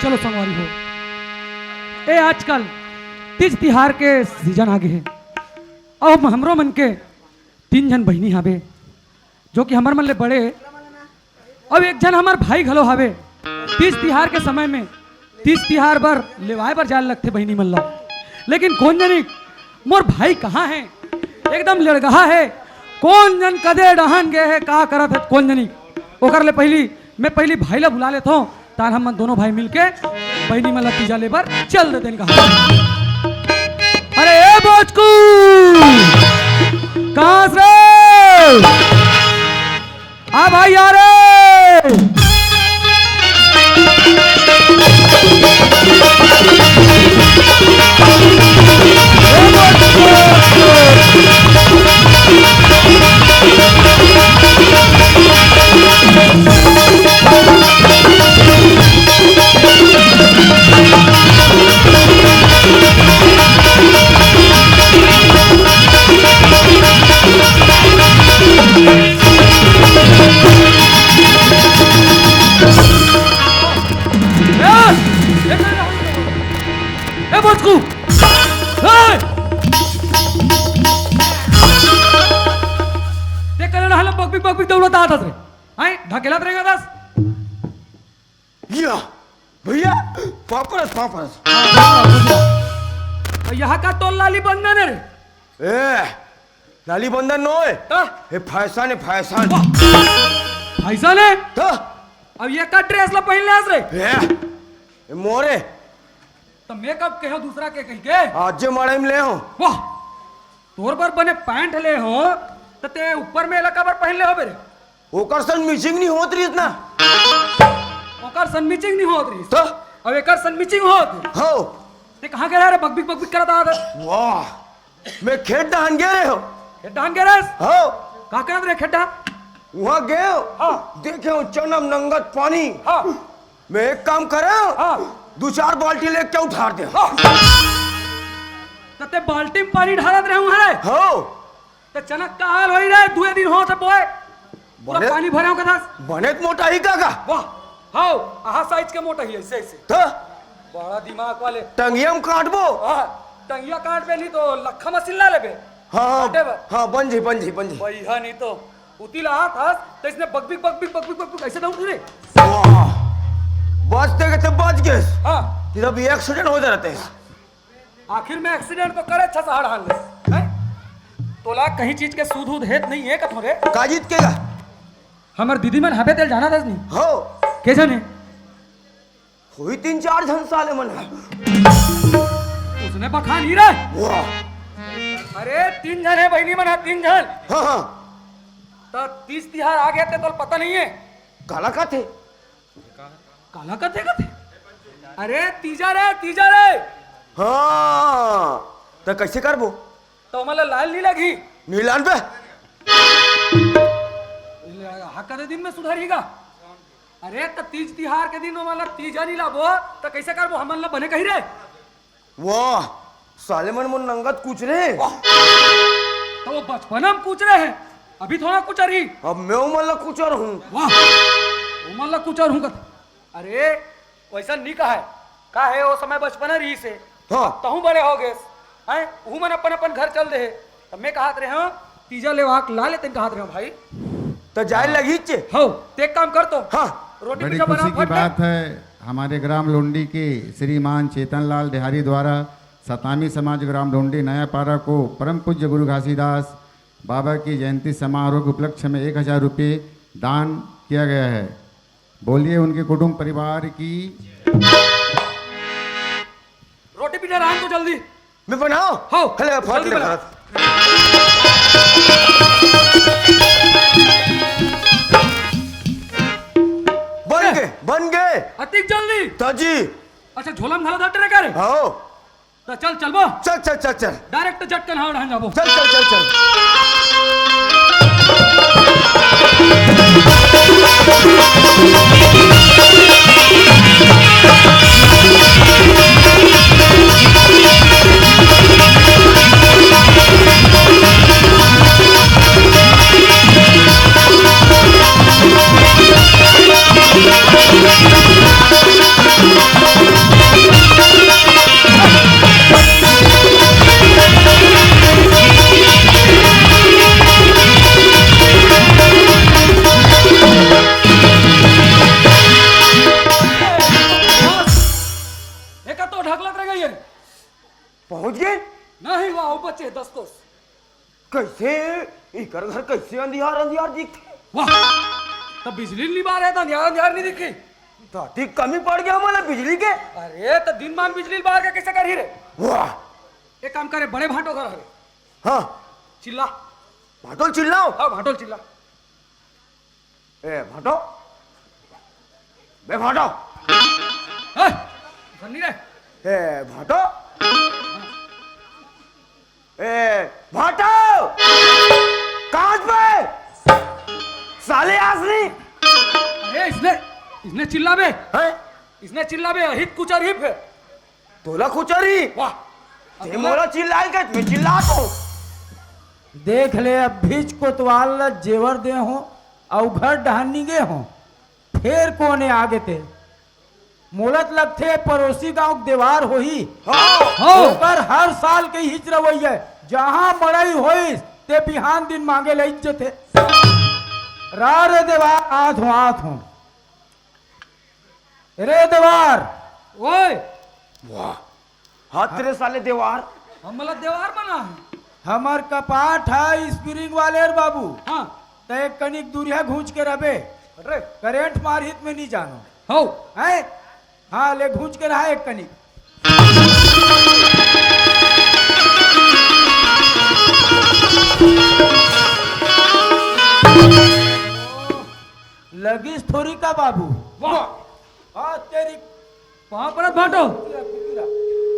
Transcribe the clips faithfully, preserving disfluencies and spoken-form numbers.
चलो संगवारी हो, ए आजकल तीज तिहार के सीजन आ गे हे। अब हम, हमरो मन के तीन झन बहिनी हावे, जो कि हमर मन ले बड़े। अब एक झन हमर भाई घलो हावे। तीज तिहार के समय में तीज तिहार बर लेवाए बर जाए लगथे बहिनी मन ला। लेकिन कोन जनी मोर भाई कहाँ हे? एकदम लड़गहा हे। कोन जन कदे डहन गे हे, का करत हे कोन जनी। ओकर ले पहिली मैं पहिली भाई ला बुला लेथों, तान हमन दोनों भाई मिलके बहिनी मन ला तीजा ले बर चल देतेन कहा। अरे ए बोचकू, कहाँ हस रे? आ भाई आ रे। ए, ए, ए, बोचकू। ए! ते करे रहल बकबिक बकबिक दौड़त आत हस रे। हैं? ढकेलत रहेगा दस। या, भैया, पापरस, पापरस। अउ यहाँ का तोर लाली बंधन हे रे? ए, लाली बंधन नोहे। त? ए, फैशन हे, फैशन। वाह, फैशन हे? त? अब ये का ड्रेस ला पहिन ले हस रे? ए, ए मोरे। त मैं कब कहेंव दूसरा के कहिके? आज जे मड़ई में ले हो। वाह, तोर बर बने पैंट ले हो, त ते ऊपर में एला काबर पहिन ले हो बे रे? ओकर सन मिचिंग नहीं होत रहिस ना। ओकर सन मिचिंग नहीं होत रहिस। त? अब एकर सन मिचिंग होत हे। हो। ते कहाँ गे रहे रे? बकबिक बकबिक करत आत हे। वाह, मैं खेत डहन गे रहे हो। खेत डहन गे रहे? हो। का करत रहे खेत डहन? वहाँ गे हो। हाँ। देखे हो चनम नंगत पानी। हाँ। मैं एक काम करे हो। हाँ। दू चार बाल्टी लेके उठार दे। हाँ। त ते बाल्टी में पानी ढारत रहे हूँ रे। हो। त चनक का हाल होई रे, दुए दिन होत हे बोए। पूरा बने पानी भरे हो कथस। बने त मोटा ही का का? वाह, हाव, आहा साइज के मोटा ही, ऐसे, ऐसे। त? बड़ा दिमाग वाले। टंगिया में काटबो? हाँ, टंगिया काटबे नहीं तो लक्खा मशीन ला लेबे। हाँ, हाँ, काटे बर। हाँ, बन जी, बन जी, बन जी। वही है नहीं तो, उती ला हाथ हस, तो इसने बकबिक, बकबिक, बकबिक, बकबिक, ऐसे दौड़ रे। वाह, बचते के ते बच गए। हाँ। फिर अभी एक्सीडेंट हो जाते हैं। आखिर में एक्सीडेंट तो करे, अच्छा सहारा हाल ले, हैं? तोला कहीं चीज के सूद उद हेत नहीं है कथो रे? का जीत के गा? हमर दीदी मन हबे तेल जाना दस नहीं। हो। के जाने? हुई तीन चार झन साले मन है। उसने बखान ही रे। वाह। अरे तीन झन है बहिनी मन है, तीन झन। हाँ, हाँ। त तीज तिहार आ गया ते तोल पता नहीं है। काला का थे? काला कथे कथे? अरे तीजा रे, तीजा रे। हाँ, त कैसे करबो? त ओमन ला लाल नी लगही? नी लान बे। हा कदे दिन में सुधरही गा? अरे त तीज तिहार के दिन ओमन ला तीजा नी लाबो, त कैसे करबो? हमन ला बने कही रे। वाह, साले मन मोर नंगत कुचरे। त वो बचपना में कुचरे हे, अभी थोड़ा कुचरही। अब मैं ओमन ला कुचर हूँ। वाह, ओमन ला कुचर हूँ कथे। अरे, वैसा नी कहे। का हे, वो समय बचपना रहिस हे। हाँ। तहूँ बड़े हो गेस। हैं? उहू मन अपन अपन घर चल दे हे। त मैं कहत रहे हूँ, तीजा लेवाक ला लेते कहत रहे हूँ भाई। त जाए लगही चे। हो, ते एक काम कर तो। हाँ। रोटी बड़ी पीछा बना खुशी की फट ले। बात है, हमारे ग्राम लोंडी के श्रीमान चेतन लाल देहारी द्वारा सतामी समाज ग्राम लोंडी नया पारा को परम पूज्य गुरु घासीदास बाबा की जयंती समारोह के उपलक्ष्य में एक हजार रुपये दान किया गया है। बोलिए उनके कुटुंब परिवार की। रोटी पीछा रहन तो जल्दी। मैं बनाओ? हो, हले, फट जल्दी ले, बना। फट। बन गए, बन गए। अतिक जल्दी। ताजी। अच्छा, झोला में घाला धर रे का रे? हाँ। त चल, चलबो। चल, चल, चल, चल। डायरेक्ट झटकन हावड़ हन जाबो। चल, चल, चल, चल। कइसे? एकर घर कइसे अंधियार अंधियार दिखथे? वाह, त बिजली नइ बारे हे त अंधियार अंधियार नइ दिखे। त अधिक कमी पड़ गे हमला बिजली के। अरे, त दिन मान बिजली बार के कइसे करही रे? वाह। एक काम करे, बड़े भांटो घर हरे। हाँ। चिल्ला। भांटो ल चिल्लाओ। हाँ, भांटो ल चिल्ला। ए, भांटो। बे भांटो। ए, सन्नी रे। ए, भांटो। ए, भांटो। कांच पे। साले आसनी। अरे, इसने, इसने चिल्ला बे। हैं? इसने चिल्ला बे, अहित कुचर ही फिर। तोला खुचरी। वाह। ते मोला चिल्लाए के, मैं चिल्लात हूँ। देख ले, अभीच कोतवाल ल जेवर दे हो, अउ घर डहर निगे हो, फेर कोने आगे ते। मोला त लगथे परोसी गांव के देवार होही। हाँ। हाँ। ओकर हर साल के हिच रवैया, जहाँ मड़ई होइस, ते बिहान दिन मांगे लइच जथे। रा रे देवार, आत हो, आत हो। रे देवार। ओए। वाह। हाथ तेरे साले देवार। हमला देवार बना है। हमर कपाट है स्प्रिंग वाले रे बाबू। हाँ। त एक कनिक दूरिहा घूंच के रबे। अरे। करंट मारहित में नहीं जानो। हो। हैं? हाँ, ले घूंच के रहा एक कनिक। लगिस थोरी का बाबू। वाह। हाँ, तेरी पाँव परत भांटो।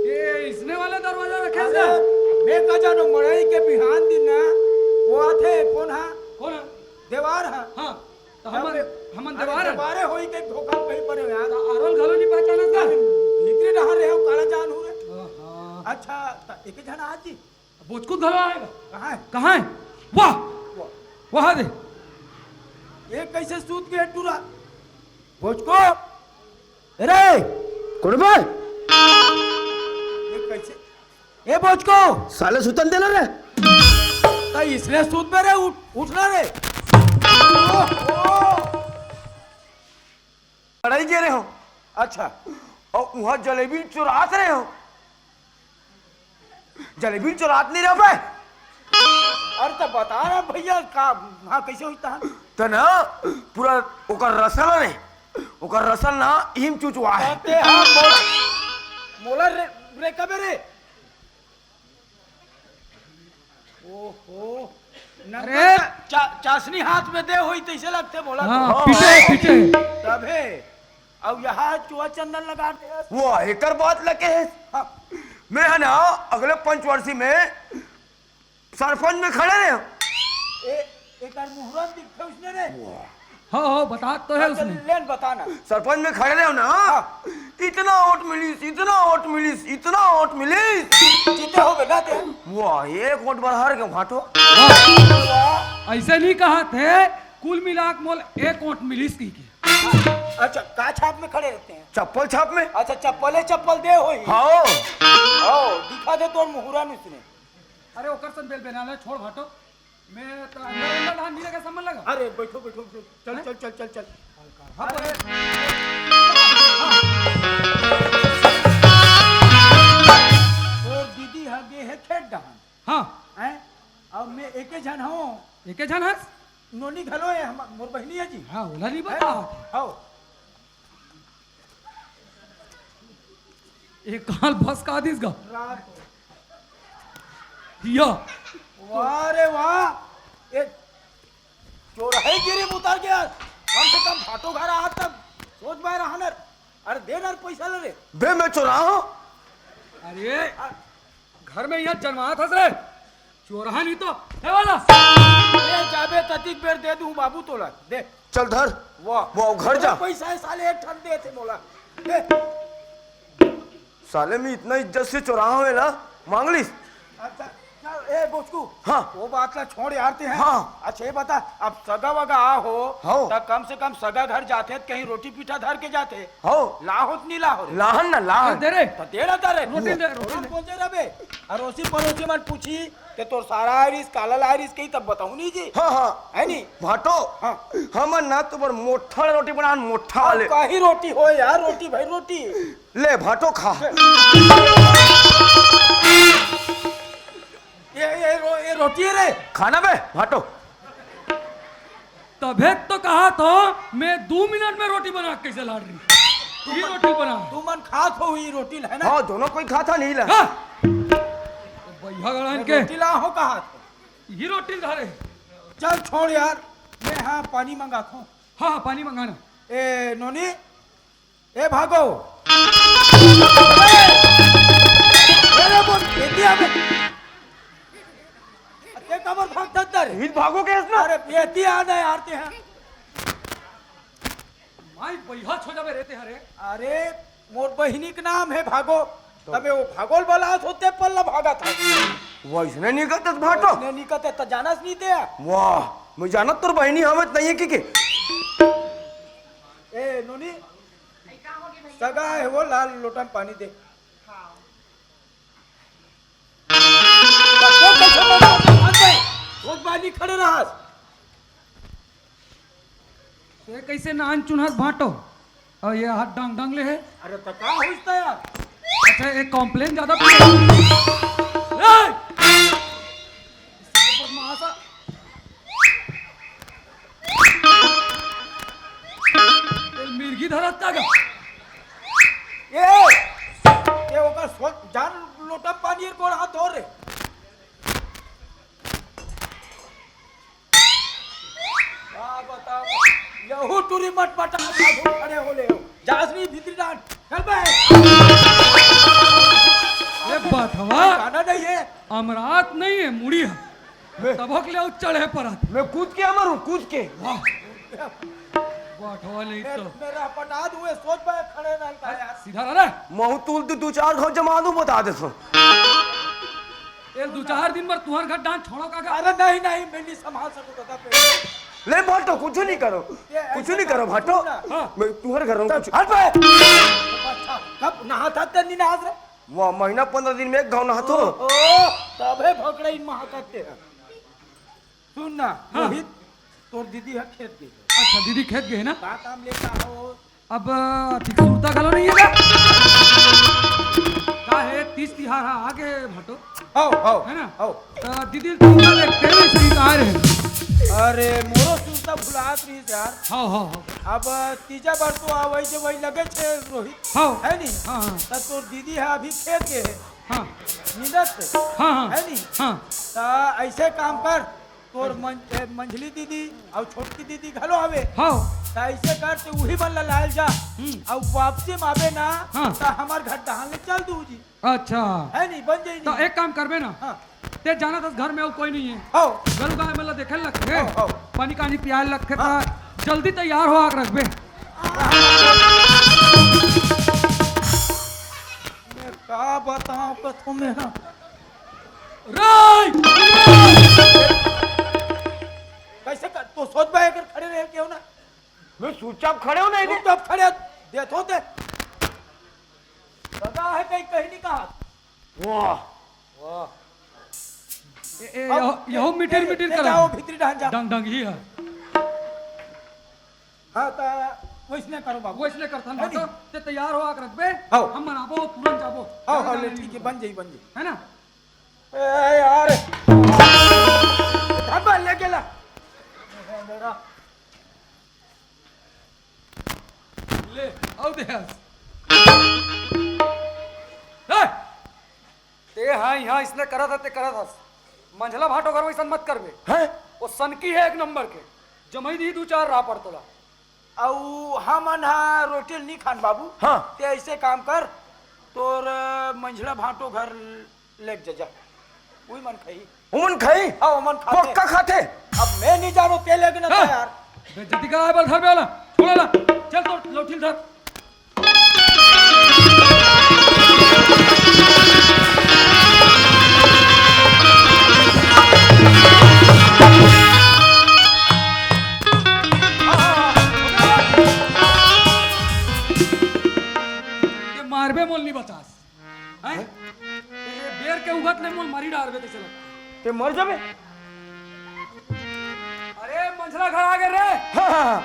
ए, इसने वाला दरवाजा रखे अरे, से? मैं का जानो, मड़ई के बिहान दिन ना, वो आथे, कौन हा? कौन हा? देवार हा। हाँ, तो हमन, अबे, हमन अरे, देवार हन। देवारे होई के धोखा कहीं पड़े हो यार। तो आरोल घलो नहीं पहचानत का? अरे, भीतरे डहर रहे हो, काला जान हो रे। हाँ, हाँ। अच्छा, त एक झन आज जी। बोचकू घलो आएगा। कहाँ है? कहाँ है? वाह! वाह। वाह दे। ये कैसे सूत गए टूरा? बोचकू? रे! कुड़बे! ये कैसे? ए बोचकू! साले सुतन देला रे। त इसने सूत बे रे, उठ, उठ ना रे। लड़ाई के रहे हो? अच्छा। अउ उहाँ जलेबी चुरात रहे हो? जलेबी चुरात नहीं रहे बे? अरे त बता ना भैया, का, हाँ, कैसे होता है? त ना, पूरा ओकर रसल रे, ओकर रसल ना, इम चुचवा है। ते हाँ, मोला, मोला रे, रे कबे रे? ओहो। अरे। नंबर चा-, चाशनी हाथ में दे होई तैसे लगते मोला हाँ, तो। पीटे, पीटे। तबे। अब यहाँ चुआ चंदन लगा दे। वो एकर बात लगे है। हाँ। मैं है ना, अगले पंचवर्षी में सरपंच में खड़े रहे। ए, एकर मुहूर्त दिखते उसने रे। वाह। हो, हो, बता तो है अच्छा, उसने। लेन बता ना। सरपंच में खड़े रहे हो ना? हाँ। इतना वोट मिलिस, इतना वोट मिलिस, इतना वोट मिलिस। जीते हो बेटा ते। वाह, एक वोट बर हार के भांटो। वाह। ऐसे नहीं कहा थे, कुल मिला के मोल एक वोट मिलिस की के। अच्छा, का छाप में खड़े रहते हैं? चप्पल छाप में। अच्छा, चप्पले चप्पल दे होई। हाँ। ओ, दिखा दे तोर मुहूर्त उसने। अरे, ओकर सन बेल बेना ले, छोड़ भांटो। मैं तो अंदर, अंदर धान नहीं लगा, समझ लगा? अरे, बैठो, बैठो, बैठो। चल, हैं? चल, चल, चल, चल। हाँ, अरे। तोर दीदी ह गे हे खेत डहान। हाँ। हैं? अब मैं एके झन हूँ। एके झन हस? नोनी घलो है, हम, मोर बहिनी है जी। हाँ, ओला नहीं हैं? बता। हाँ। एक काल बस का दिस गा। रात। या। वाह रे वाह। ए, चोरहई गिरी उतर गया। कम से कम भांटो घर आ तब सोच बाय रहा न। अरे दे ना पैसा ले रे। बे मैं चोरा हूँ? अरे, घर में यहाँ जनमात हस रे। चोरहा नहीं तो, हे वाला। अरे जाबे ततिक बेर दे दूँ बाबू तोला। दे। चल धर। वाह। वाह, घर जा। पैसा है साले, एक ठन दे थे मोला। दे। साले में इतना इज्जत से चोरा हूँ ना, मांग लिस। अच्छा, चल, ए बोचकू। हाँ। वो बात ला छोड़ यार ते हैं। हाँ। अच्छा ये बता, अब सगा वगा आ हो, हाँ। त कम से कम सगा घर जाथे त कहीं रोटी पीठा धर के जाथे। हाँ। लाहो त नहीं लाहो रे? लाहन ना, लाहन। दे रे। त दे ना, दे रे। रोटी दे, रोटी दे। बोलते रहे। अरोसी परोसी मन पूछी, ते तोर सारा आइरिस, काला आइरिस कही तब बताऊं नहीं जी। हाँ, हाँ। है नी? भाटो, हाँ। हमन ना तुम्हार मोठा वाले रोटी बनान, मोठा वाले। कही रोटी हो यार, रोटी भाई, रोटी। ले भाटो खा। ये ए, ए, रो, ए रोटी हे रे। खाना बे, भाटो। तभे तो कहा था, मैं दू मिनट में रोटी बना के कैसे लाड़ रही? तू ये मन, रोटी बना। तू मन खात हो ये रोटी ल, है ना? हाँ, दोनों कोई खाता नहीं ला। हाँ। तो भैया गड़ा ये इनके। रोटी ला हो कहा था? ये रोटी ला रे। चल छोड़ यार, मैं हाँ पानी मंगात हूँ। हाँ, हाँ, पानी मंगाना। ए नोनी, ए भागो। अरे बोल, एती आ बे। अरे काबर भागत हस रे? हित भागो के ना। अरे एती आ ना यार ते हैं। माई बैहा छो जाबे रे ते हरे। अरे मोर बहिनी के नाम हे भागो। तबे वो भागो ल बलात होते पल्ला भागत हे। वइसने निकलत भाटो। वइसने निकलत त जानस नहीं ते। वाह, मैं जानत तोर बहिनी हवत नहीं है कि के? ए नोनी, सगा हे वो, ला लोटा म पानी दे। तब वो कैसे मर जाता? हाथ पे, वो बानी खड़े रहस। ये कैसे नान चुनहर भाटो? और ये हाथ डांग डांग ले है। अरे तो का होइस त यार? अच्छा, एक complain ज्यादा तो ए! बदमाश आ। ए, मिर्गी धरत का गा? ए, ए, ओकर सोच, जान लोटा पानी एक और हाथ धो रे। का बताओ? यहू टूरी मट मटा साधु खड़े हो ले हो। जासनी भीतरी डांट। चल बे। ये बात हवा। गाना नहीं है। अमरात नहीं है, मुड़ी है। मैं तबक ले आऊ चढ़े पर आत। मैं कूद के अमर हूँ, कूद के। वाह। बाठवा नहीं तो। मेरा पटा दूँ, ये सोच बे खड़े रहता है यार। सीधा रह रे। महू तूल दू, दू चार घाव जमा दूँ, बता दे सो। ये दू चार दिन बर तुहर घर डांट छोड़ो काका। अरे नहीं, नहीं, मैं नहीं संभाल सकूँ दादा पे। ले भाटो, कुछ नहीं करो। ये कुछ ऐसे नहीं करो काम भाटो। सुन ना। हाँ। मैं तुहर घर रहूँ, कुछ हट बे। अच्छा, कब नहात हस ते नहीं नहात रे? वाह, महीना पंद्रह दिन में एक घाव नहात हो। ओ, तबे भोकड़े इन महाकते हैं। सुन ना, हाँ। रोहित, तोर दीदी ह खेत गे हे। अच्छा, दीदी खेत गे हे ना? का काम लेता हो? अब, अ, ठीक सुरता घलो नहीं है ना? का हे, तीज तिहार हा, आगे भाटो। हव, हव, है ना? हव। त दीदी ल तो देखते हुए इसकी आ रहे हैं। अरे, मोरो सुरता भुलात रहिस यार। हव, हव, हव। अब तीजा बर तो आवई जवई लगे छे रोहित। हव। है नी? हाँ, हाँ। त तोर दीदी ह अभी खेत गे हे। हाँ। नींदत हे। हाँ, हाँ। है नी? हाँ। त ऐसे काम कर, तोर मन-, ए, मंझली दीदी अउ छोटकी दीदी घलो हवे। हव। त अइसे कर, ते उही मन ला लायल जा। हम्म। अउ वापसी म आबे ना, हाँ। त हमर घर डहान ले चल दू जी। अच्छा। है नी, बन जाई तो नी। एक काम करबे ना। हाँ। ते जानत हस घर में अउ कोई नहीं है। हव। गरु गाय मन ला देखे लगथे। हव, हव। पानी कानी पियाए लगथे, हाँ। त जल्दी तैयार हो आके रखबे। मैं का बताऊं कथों में ना। राय! कैसे कर, तो सोच बे अगर खड़े रहे क्यों ना? मैं चुपचाप खड़े हो नहीं दे। चुपचाप खड़े, देत होते। सदा है कहीं, कहीं नहीं कहा। वाह। वाह। ए, ए, अब यहो, यहो ए, मिटिर, ए, मिटिर ए, करा। जाओ, भीतरी ढान जा। डंग, डंग ही है। हाँ, त वइसने करो बाबू। वइसने करथन है नी? बाबू, ते तैयार हो आके रखबे। हव। हम बनाबो, तुरंत जाबो। हव, हव, ले, ठीक है, बन जाई, बन जाई। है ना? ए, यार। धब्बा ले गेला। ले, आओ दे हस। ए! ते हा इहाँ इसने करत हस, ते करत हस। मंझला भाटो घर वइसन मत करबे। हैं? वो सनकी है एक नंबर के। जमई दी दू चार रापड़ तोला। अउ हमन हा रोटी ल नी खान बाबू। हाँ। ते ऐसे काम कर, तोर, अ, मंझला भाटो घर लेग जा, जा। उही मन खाही। उमन खाही? हाँ, उमन खाथे। पक्का खाथे? अब मैं नहीं जानो, ते लेग ना हाँ। यार। बेइज्जती कराए बर घर में वाला। छोड़ा ला। चल तो लौठी ल धर। ये मारबे मोल नहीं बचास। हैं? हैं? ए, बेर के उगत ले मोल मारी डारबे ते चला। ते मर जाबे। अरे, मंझला घर आ गे रे। हाँ, हाँ, हाँ।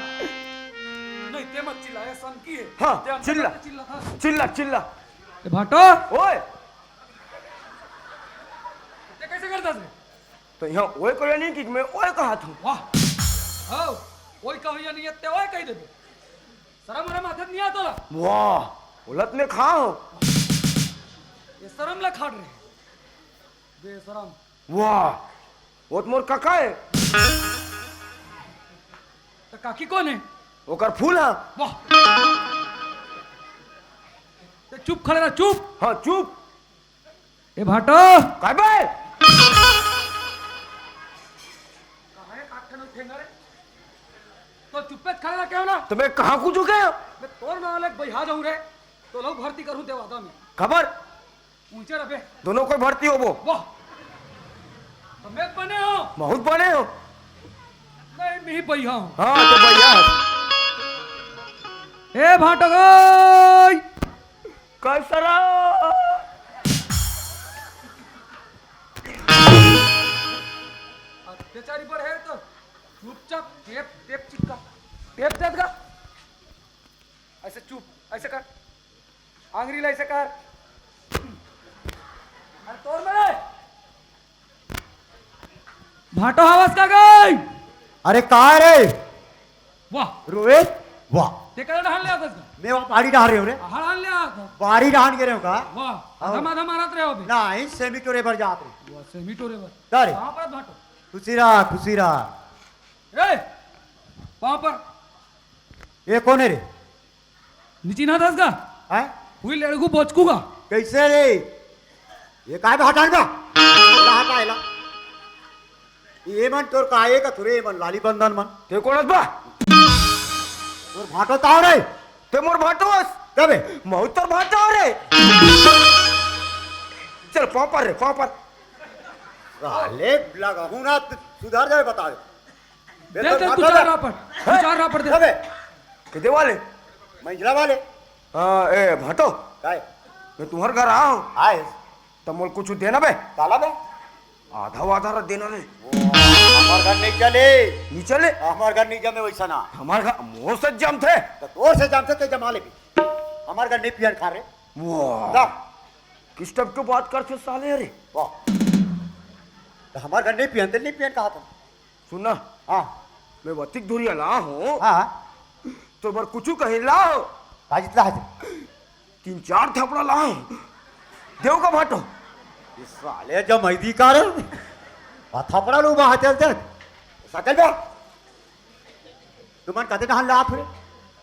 नहीं, ते मत चिल्ला, ये सनकी है। हाँ, ते अंदर चिल्ला। जाके चिल्ला था। चिल्ला, चिल्ला। ए, भाटो। ओए। ते कैसे करता है? त इहाँ ओए कहिया नहीं कि मैं ओए कहत हूँ। वाह। हव, ओए कहिया नहीं ते ओए कहि देबे। सरम वरम आथे नहीं आय तोला। वाह, बोलत में खा हो। ये सरम ला खाड़ रहे। बेसरम। वाह, वो तो मोर काका हे। त काकी कोन हे? ओकर फूल हा। वाह। ते चुप खड़े रह, चुप। हाँ, चुप। ए भाटो। काय बे? कहाँ हे काट के नहीं फेंका रे? तो चुप्पे खड़े रह के हो ना? त मैं कहाँ कुछ हो गया? मैं तोर नाल एक बइहा जाऊँ रे। तो लोग भर्ती करूँ देवादा में। खबर? ऊंचे रह बे। दोनों कोई भर्ती होबो। वाह। त मैं बने हो। बहुत बने हो। नहीं, मैं ही बइहा हूँ। हाँ, त बइहा हे। ए भाटो गई। कैसरा? अत्याचारी बड़ हे तो चुपचाप टेप, टेप चिपका। टेप दे दगा। ऐसे चुप, ऐसे कर। आंगरी ला ऐसे कर। अरे तोर मेरे। भाटो हवस का गई? अरे का रे? वाह। रोहित, वाह। ते कहाँ डहान ले आथस का? मैं वहाँ बाड़ी डहान रहे हूँ रे। कहाँ डहान ले आथस? बाड़ी डहान के रहे हूँ का? वाह। हाँ। आधा माथा मारत रहे हो अभी। नहीं, सेमी टोरे बर जात रहे। वाह, सेमी टोरे बर। का रे? कहाँ पर भाटो? खुशी रहा, खुशी रहा। ए, पाँव पर। ये कोन हे रे? नी चिन्हाथस का? हैं? हुई लेड़गू बोचकू का? कैसे रे? ये काय बा हटान बा? एला हटा, एला। ये मन तोर काय का थुरे, ये मन लाली बंधन मन। ते कोन हस बा? तोर भाटो ताव रे। ते मोर भाटो हस? कबे? महूँ तोर भाटो रे। चल, पाँव पर रे, पाँव पर। साले, लगाहूँ ना, सुधर जाए, बता दे। दे दे, दे, तू चार रापट, तू चार रापट दे। अबे, किदे वाले? मंझला वाले। हाँ, ए, भाटो। काय? मैं तुम्हर घर आय हूँ। आय। त मोल कुछ देना बे? काला बे? आधा वाधा ला देना रे। वो, हमर घर नहीं चले। नहीं चले? हमर घर नहीं जमे वैसा ना। हमर घर, मोर से जमथे। त तोर से जमथे, ते जमा ले भी। हमर घर नहीं पियन खा रे। वाह। ला। किस टाइप के बात करथे साले रे? वाह। त हमर घर नहीं पियन, ते नहीं पियन कहा था। सुन ना। हाँ। मैं वतिक धुरिया ला हूँ। हाँ। तोर बर कुछु कहीं ला हूँ। का जितला है? तीन चार थपड़ा ला हूँ। देव का भाटो। ये साले जमैदी का रे। आ थपड़ा लो बाहर चल चल। सकल बे। तुमन कते डहान ले आत हो रे?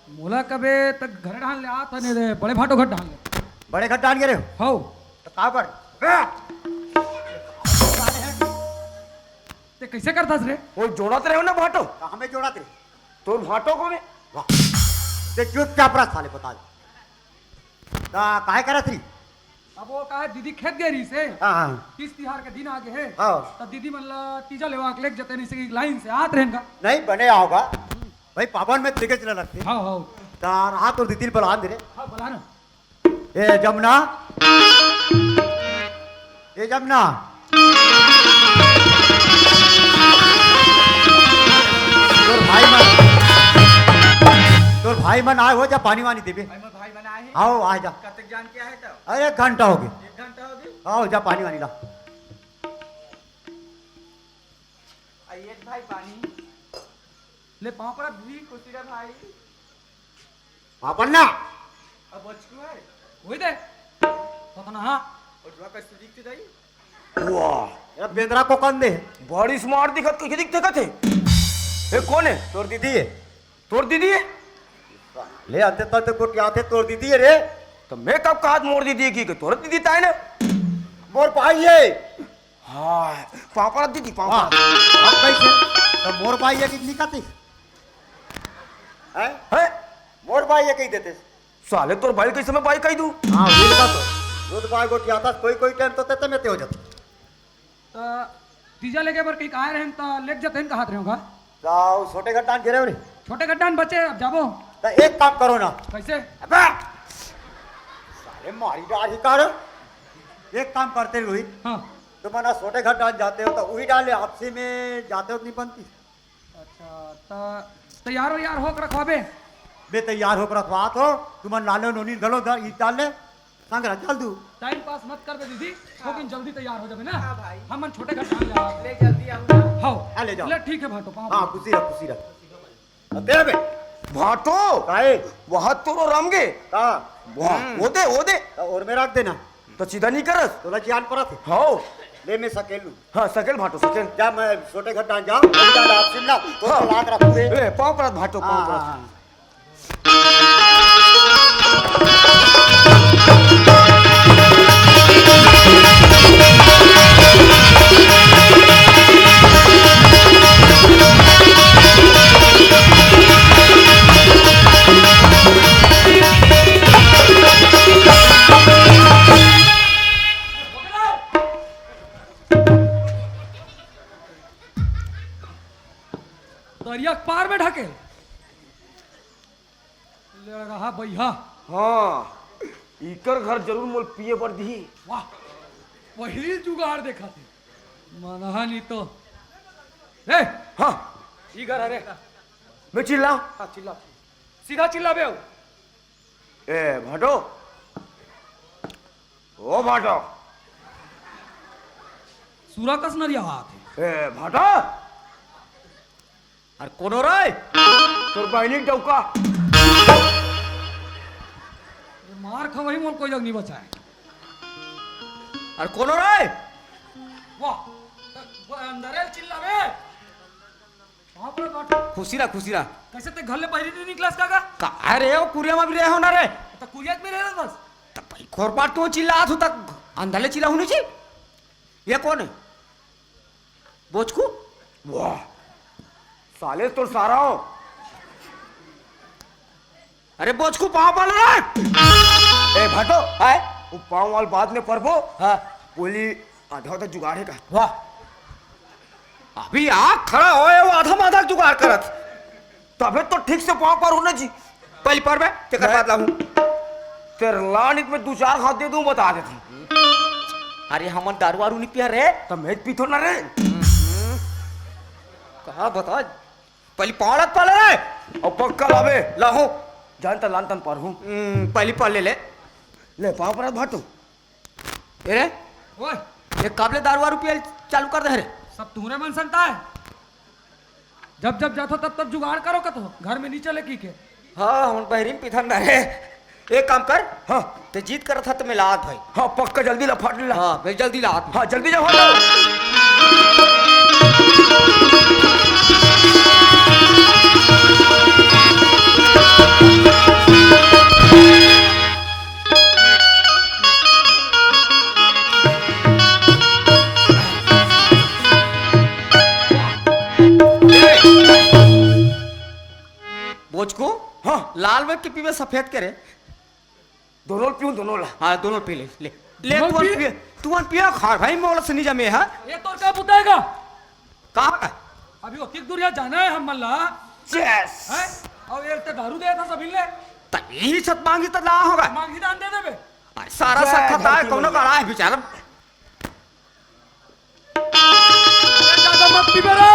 मोला कबे तक घर डहान ले आत हने रे, बड़े भाटो घर डहान ले। बड़े घर डहान गे रे? हौ। त का कर? बे! ते कैसे करथस रे? वो जोड़त रहे हो ना भाटो? त हमें जोड़त रहे। तोर भाटो को में? वाह। ते चुपचाप रह साले, बता दे। त काय करत रही? अब वो का है, दीदी खेत गए रही से। हाँ, हाँ। तीज तिहार के दिन आ गए है। हाँ। त दीदी मन ला तीजा लेवा के लेके जते नहीं से लाइन से आत रहन का। नहीं बने आओगा। भाई पावन में तेगे चला लगते। हाँ, हाँ। त रहा तो दीदी बला दे रे। हाँ, बला ना। ए जमुना, ए जमुना, तोर भाई मन, तोर भाई मन आए हो, जा पानी वानी देबे। भाई, मोर भाई मन आए हे। आओ, आ जा। कतक जान के आए तब? अरे, एक घंटा हो गया। एक घंटा हो गया? आओ, जा पानी वानी ला। आइए भाई, पानी। ले, पाँव पड़ा भी, खुशी रह भाई। पापड़ ना। अब बचकू है। वही दे। पता ना, हाँ। और जुआ का सुदीप के दाई। वाह। यार बेंदरा को कंधे। बड़ी smart दिखत, कइसे दिखत हे? ए, कोन हे? तोर दीदी हे। तोर दीदी हे? ले आते तब तो गोटियाथे तोर दीदी हे रे। त मैं कब कहा मोर दीदी हे कि, कि तोर दीदी ताय ना? मोर भाई हे। हाँ, पापड़ दीदी, पापड़। हाँ, अब कैसे? त मोर भाई हे कि नहीं कहती? हैं? हैं? मोर भाई हे कही देते। साले तोर भाई कैसे मैं भाई कही दूँ? हाँ, वही बात हो। दूध भाई गोटियाथा, कोई, कोई time तो तेते में ते हो जाता। त तीजा लेके बर कहीं कहा रहन त लेके जाते हैं, कहात रहे होगा। जाओ, छोटे घट्टान घेरे हो रे। छोटे घट्टान बचे, अब जाबो। त एक काम करो ना। कैसे? अबे! साले मारी डाल ही कर। एक काम करते रोहित। हाँ। तुम ना छोटे घट्टान जाते हो त वही डाले, आपसी में जाते हो त नहीं बनती। अच्छा, त तैयार हो यार, होक रखवाबे। बे तैयार होक रखवात हो, तुमन लाले नोनी घलो द-, ई डाल ले। संग रह, चल तू। टाइम पास मत कर बे दीदी, हाँ। लेकिन जल्दी तैयार हो जाबे ना। हाँ भाई। हमन छोटे घर धान जाबो। ले जल्दी आऊंगा। हाँ। हाँ, ले जाओ। ले ठीक है भाटो, पाँव हाँ, पड़। खुशी रह, खुशी रह। अते बे। भाटो। काहे? वहाँ तोरो राम गे। का? वाह, हम्म। वो दे, वो दे। और में रख देना। तो सीधा नहीं करस? तोला जियान परत हे। हाँ। ले मैं सकेल लूँ। हाँ, सकेल भाटो, सकेल। जा मैं छोटे घर धान जाऊँ, सीधा लात सिमला, तो हाँ। लात रखू रे। ए, पाँव परत भाटो, पाँव हाँ, परत। हाँ, हाँ। दरिया के पार में ढकेल। ले रहा भैया। हाँ, इकर घर जरूर मोल पिए बर दिही। वाह, पहिली जुगाड़ देखा थे। मनहा नहीं तो। ए, हाँ। ई घर हरे। मैं चिल्ला। हाँ, चिल्ला। सीधा चिल्ला बे। ए, भाटो। ओ भाटो। सूरा कस नरिया हाथ है। ए, भाटो। अरे कोनो रे? तोर बहिनी के डौका। ये मार खवही मोर कोई जग नहीं बचाए। अरे कोनो रे? वाह, अंदर चिल्ला बे। बाप रे बाप। खुशी रह, खुशी रह। कैसे ते घर ले बाहर नहीं निकलस का? का रे, वो कुरिया में भी रहे हो ना रे? तो कुरिया में रहे बस। तो भाई खोर पाट तू चिल्ला तू तक अंदर ले चिल्ला होनी चाहिए। ये कौन है? बोचकू? वाह, साले तो सारा हो। अरे बोचकू पाँव पड़ रे। ए भाटो, हाय? वो पाँव वाल बाद में परबो। हाँ। बोली आधा आधा जुगाड़ है का? वाह। अभी आग खड़ा होए वो आधा माधा जुगाड़ करत। तबे तो ठीक से पाँव पर होना जी। पहली पर बे, तेकर मैं बाद लाहूं। तेर लानिक में दू चार हाथ दे दूं, बता देता हूं। अरे हमन दारू वारू नहीं पिया रे। तो मैं पीथो ना रे। कहा बता, पहली पाड़त पाले रे। और पक्का लावे। लाहूं। जानता लान तन पर हूं। हम्म, पहली पाले ले। ले पाँव पर भाटू। ए रे, ओए। ये काबले दारू वारू पियल चालू कर दे रे। सब तुहरे मन संता है। जब जब जाथो तब तब जुगाड़ करो कथो, घर में नहीं चले की के। हाँ, हम बहरीन पिथन ना रे। एक काम कर। हाँ। ते जीत कर था तो मैं लात भाई। हाँ, पक्का जल्दी ला फाट ला। हाँ, मैं जल्दी लात। हाँ, जल्दी जाओ, हाँ, जाओ। बोचको? हाँ। लाल में के पीवे सफेद के रे? दोनों पीऊं, दोनों ला। हाँ, दोनों पी ले, ले। ले, दोनों तू पी? पी, तू पिया खा भाई, मोला से नहीं जमे, हाँ? ये तोर का बुताएगा? कहाँ का? अभी वो किक दूरिया जाना है हम मल्ला। Yes। हैं? और ये तो दारू दे था सभी ले। तब यही छत मांगी तो ला होगा। मांगी दान दे दे बे। अरे सारा जय सखत आए, धरती कोनो मैया। का आए बेचारा। अरे दादा मत पी बे रे।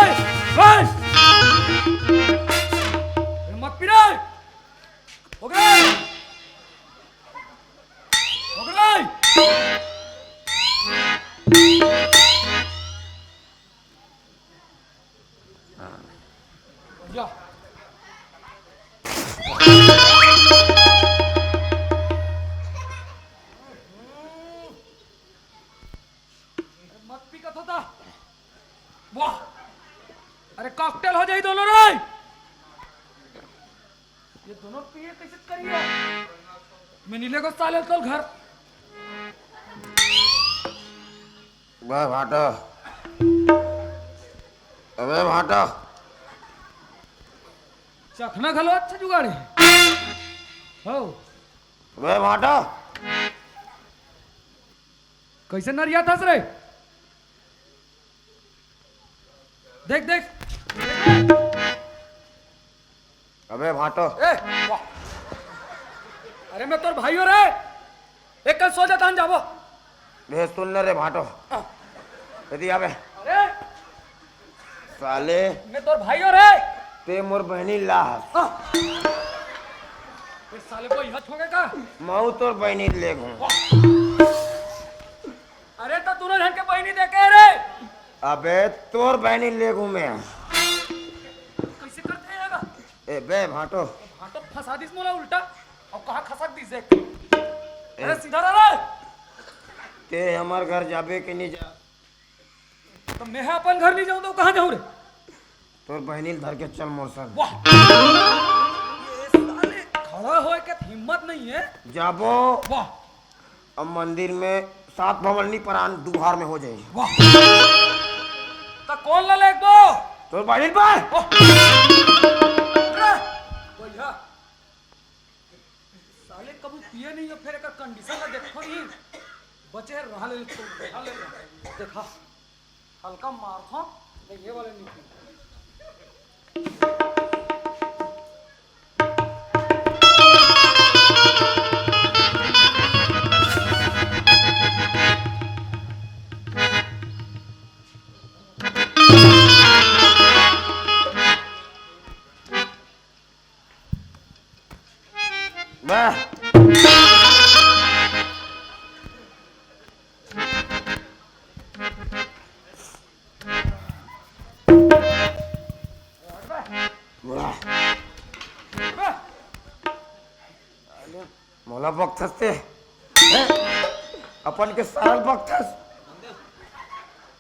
बस। अरे मत पी रे। हो गए। हो गए। या। मत पी कथो ता। वाह। अरे cocktail हो जाई दोनों रे। ये दोनों पिए कैसे करिए? मैं नीले को साले तो घर। बे भाटो। अबे भाटो। चखना घलो अच्छा जुगाड़ है। हो। बे भाटो। कैसे नरिया थस रे? देख, देख। अबे भाटो। ए, वाह। अरे मैं तोर भाई हो रे। एक कल सो जाता हम जाबो। बे सुन न रे भाटो। हाँ। यदि अबे। अरे। साले। मैं तोर भाई हो रे। ते मोर बहनी लास। हाँ। ए साले, बइहा छोड़े का? मऊ तोर बहिनी लेगहूं। अरे, त दूनों झन के बहिनी देखे रे। अबे, तोर बहिनी लेगहूं मैं। कइसे करथे एला? ए बे भांटो। भांटो फंसा दिस मोला उल्टा। अउ कहां खसक दिस देख। अरे, ए। सीधा रह रे। ते हमर घर जाबे के नहीं जा? त मैं ह अपन घर नहीं जाहूं त कहां जाहूं रे? तोर बहिनी ल धर के चल मोर संग। वाह। ए साले, खड़ा होए के हिम्मत नहीं है। जाबो। वाह। अब मंदिर में सात भवन नहीं परान दुहार में हो जाही। वाह। त कोन ला लेगबो? तोर बहिनी ल बे। वाह। रे, भइया। साले कभू पिए नहीं है, फेर एकर condition ला देखो नहीं। बचे रहा ले तो, रहा ले। देखा, हल्का मारथों, नहीं ये वाले नहीं पिए। वाह। वाह। मोला बकथस ते? हैं? अपन के सारा ल बकथस?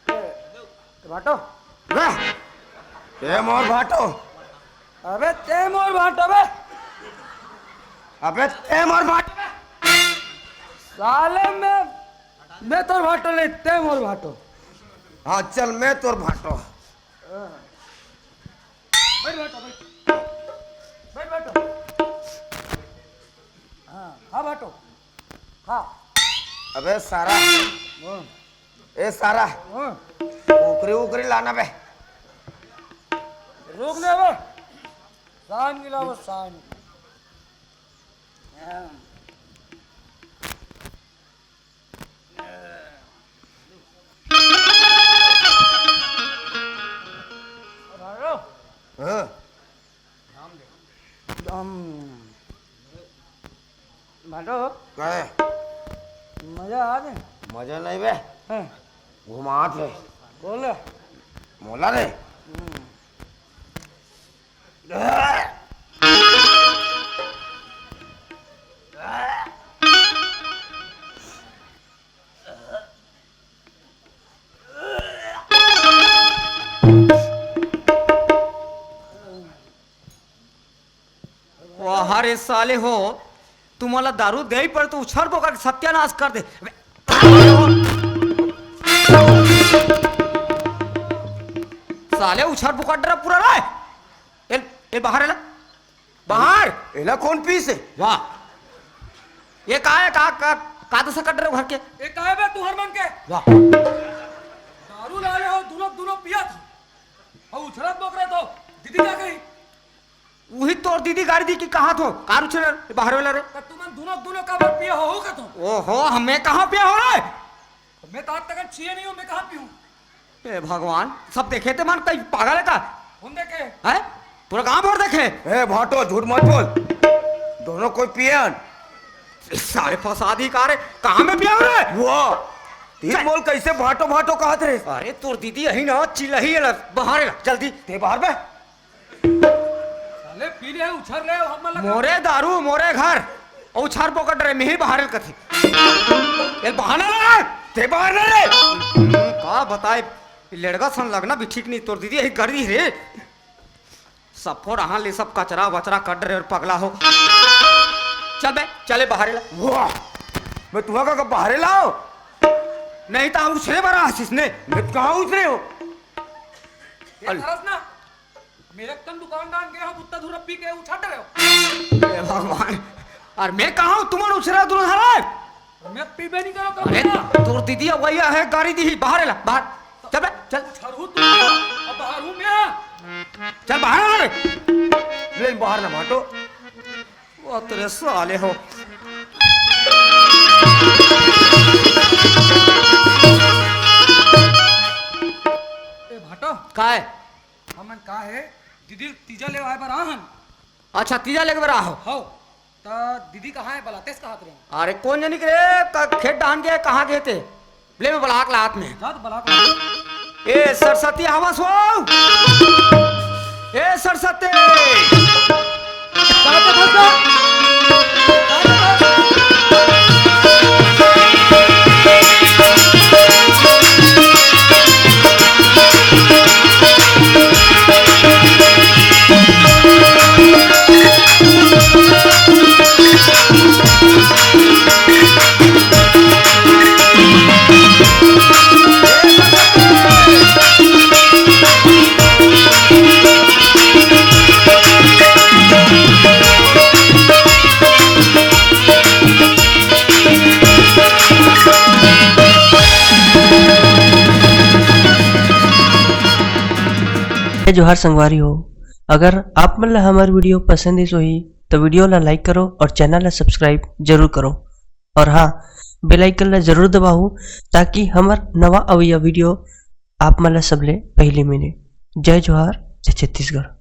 ए, भांटो। वाह। ते मोर भांटो। अबे ते मोर भांटो बे। अबे ते मोर भांटो बे। साले मैं, मैं तोर भांटो नहीं, ते मोर भांटो। हां, चल मैं तोर भांटो। हां। बइठ भांटो, बइठ। बइठ भांटो। हां, हां भांटो। हां। अबे सारा। हां। ए सारा। हां। कुकरी उकरी लाना बे। रुक ले बे। सानी लाओ, सानी। हां। हां। हम, भांटो। काय? मजा आ गए। मजा नहीं बे। हां। घुमात हे। बोल। मोला रे। हम्म। वाह रे साले हो, तुमन ला दारू देई पर तो उछर बोकर के सत्यानाश कर दे। साले उछर बोकर डरा पूरा रे। ए, ए बाहर एला। बाहर। एला कौन पीस हे? वाह। ये का हे, का, का, का दशा कर रहे हो घर के? ये का हे बे तुहर मन के? वाह। दारू लाले हो, दुनो, दुनो पियत हो। अउ उछरत बोकरत हो, दीदी का कही? उही तोर दीदी गारी दी कि कहां थो, कार उछरे बाहर वाला रे। त तुमन दुनो, दुनो का बार पिया हो, हो का तुम? ओहो, हमें कहां पिया हो रे? मैं तो आज तक छिए नहीं हूं, मैं कहां पीऊं? ए भगवान, सब देखे ते मन कहीं पागल हे का? कौन देखे? हैं? पूरा गांव भर देखे। ए भांटो, झूठ मत बोल। दोनों कोई पियन। सारे फसादी का रे, कहां में पिया रे? वाह, तीन चल। बोल कैसे भांटो भांटो कहत रे? अरे तोर दीदी यही ना चिल्लाही है, बाहर ला, जल्दी। ते बाहर बे। साले पी ले, उछर ले, हम लगा। मोरे दारू, मोरे घर। अउ उछर पकड़ रे, मिही बाहर कथी। ए बहाना लगा, ते बाहर ना रे। हम्म, का बताए, लड़का सन लगना भी ठीक नहीं, तोर दीदी यही गरी रे। सब फोड़ हां ले, सब कचरा वचरा कट रहे और पगला हो। चल बे, चले बाहर ला। वाह, मैं तुम्हारा का बाहर लाओ? नहीं तो हम उछरे बरा आशीष ने। मैं कहां उछरे हो? ये अल- तरस ना। मेरे कन दुकान डाल गए हो, कुत्ता धुरा पी के उछाट रहे हो। हे भगवान, अरे मैं कहां हूं, तुमन उछरा दुल्हन है। मैं पीबे नहीं करो, कब अरे पीना? तोर दीदी अब वही है, गारी दी ही, बाहर ला, बाहर। चल बे, चल। उछर हूं तू, अब बाहर हूं मैं। चल बाहर आ रे। ले बाहर ना भांटो। वो तेरे साले हो। ए भांटो। काय? हमन का हे, दीदी तीजा लेवाय बर आहन। अच्छा, तीजा लेके बर आहो। हौ। त दीदी कहाँ हे? बलातेस कहात रहे। अरे कोन जनी के रे, क-, खेत डहन गे, कहाँ गे ते? ले मैं बलाक ला हाथ में। जा तो बलाक ला। ए सरस्वती, हवस हो? ए सरस्वती। जय जोहार संगवारी हो, अगर आप मन ला हमर video पसंद आइस होही, तो video ला like करो और channel ला subscribe जरूर करो। और हाँ, bell icon ला जरूर दबाओ, ताकि हमर नवा अवइया video आप मन ला सबले पहली मिले। जय जोहार, जय छत्तीसगढ़।